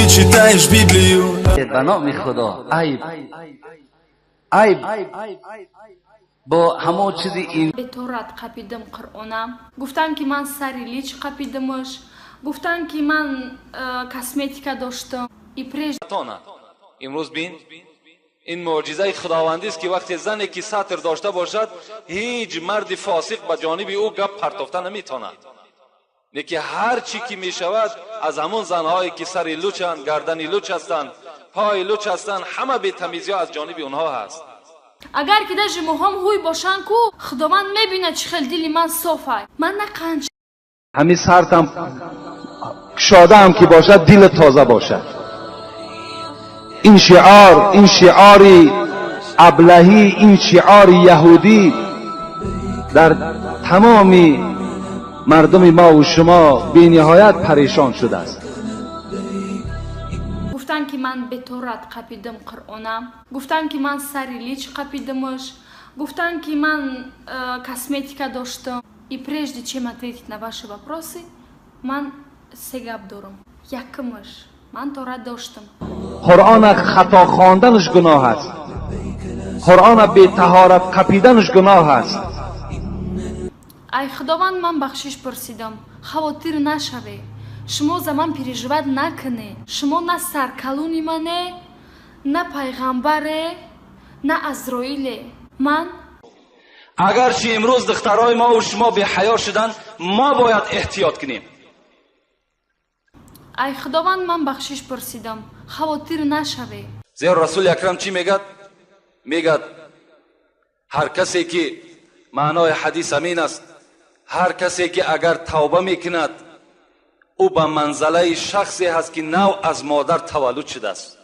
читаешь Библию. Ба номи Худо, айб, айб бо ҳамон чизи ин. Беторат қапидам Қуръонам. Гуфтанд, ки ман сари лич қапидамаш. Гуфтанд, ки ман косметика доштам и прежде Имрӯз бин, ин мӯъҷизаи худовандист, ки вақте зане ки сатр дошта бошад, ҳеҷ марди фосиқ ба ҷониби ӯ гап партофта наметавонад. Лекин ҳар чӣ ки мешавад, аз ҳамон занҳое ки сари лучанд, гардани луч ҳастанд, пои луч ҳастанд, ҳама бетамизиҳо аз ҷониби онҳо ҳаст. Агар ки даже моҳом ҳуй бошанд ку, Худованд мебинад, чӣ хел дили ман софай. Ман на қанч Ҳамин сартам кушодаам ки бошад, дили тоза бошад. Ин шиор, ин шиори аблаҳӣ, ин шиори яҳудӣ дар тамоми мардуми мо шумо бениҳоят парешон шудааст. Гуфтанд, ки ман беторат қапидам Қуръонам. Гуфтанд, ки ман сари лич қапидамаш. Гуфтанд, ки ман косметика доштам. И прежде чем ответить на ваши вопросы, ман се гап дорам. Якумаш: ман торат доштам. Қуръона хато хонданаш гуноҳ аст, Қуръона бетаҳорат қапиданаш гуноҳ аст. Ай Худованд ман бахшиш пурсидам. Хавотир нашаве, шумо за ман переживать накунед. Шумо на саркалуни мане, на пайғамбаре, на Азроиле ман. Агарчи имрӯз духтарои мо шумо беҳаё шуданд, мо бояд эҳтиёт кунем. Ай Худованд ман бахшиш пурсидам. Хавотир нашаве. Зеро Расули Акрам чӣ мегӯяд? Мегӯяд, ҳар касе ки, маънои ҳадис ҳамин аст, ҳар касе ки агар тавба мекунад, ӯ ба манзалаи шахсе ҳаст, ки нав аз модар таваллуд шудааст.